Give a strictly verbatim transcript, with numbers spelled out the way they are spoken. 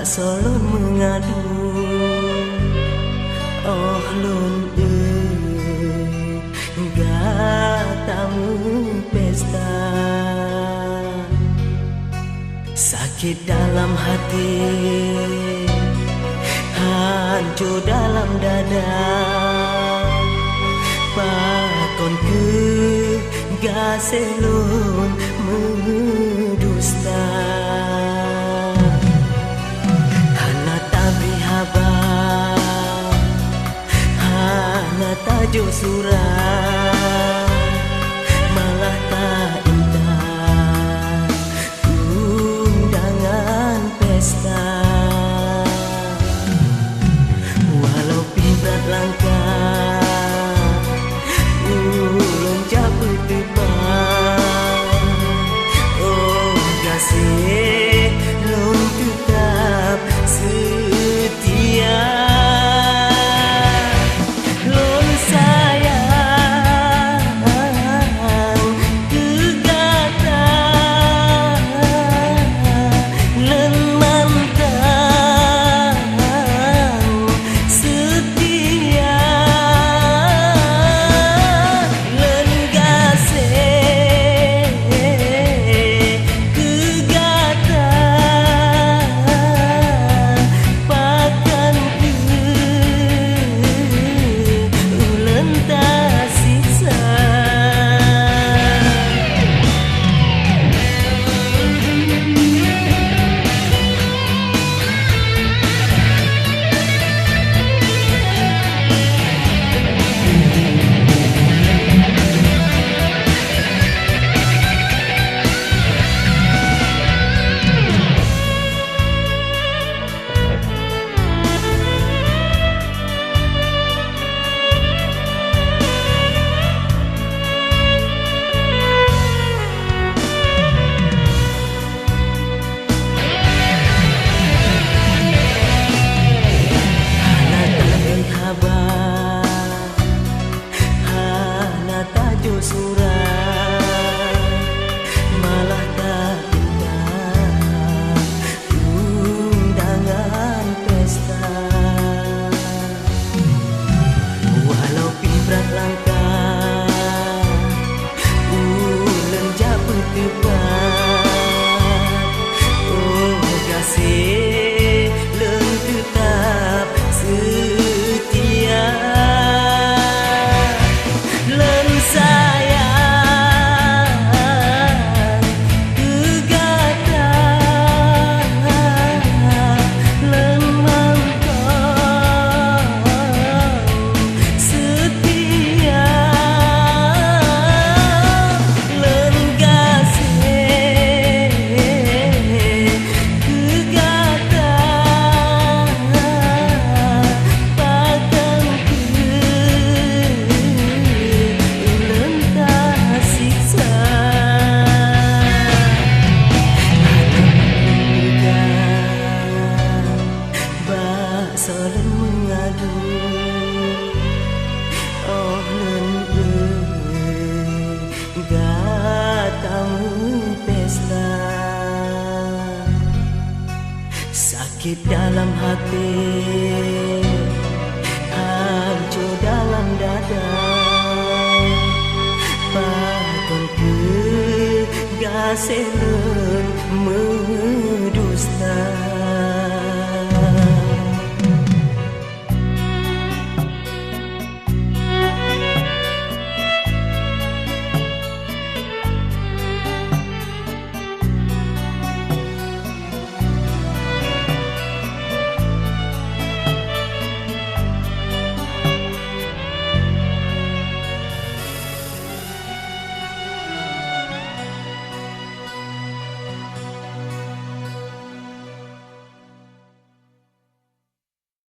Soe lôn meungadu, oh lôn, eh, gata meupesta. Sakét dalam hati, hanco dalam dada, pakon keuh gaséh lôn meudusta. Hana tabri haba, hana tajok surat, malah taintat undangan pesta. Walau pih brat langkah, ulôn jak peuteupat. Oh gaséh, lôn teutap seutia. Lôn sayang keu gata, lôn mantong seutia. Lôn gaséh keu gata, pakon keuh ulôn tasiksa. Hana tabri haba, hana tajok surat, malah taintat undangan pesta. Walau pih brat langkah, ulôn jak peuteupat. Oh gaséh, lôn teutap seutia. Lôn sayang keu gata, lôn mantong seutia. Lôn gaséh keu gata, pakon keuh ulôn tasiksa. Hana peugah bak soe lôn meungadu, oh lôn, eh, gata meupesta. Sakét dalam hati, hanco dalam dada, pakon keuh gaséh lôn meu-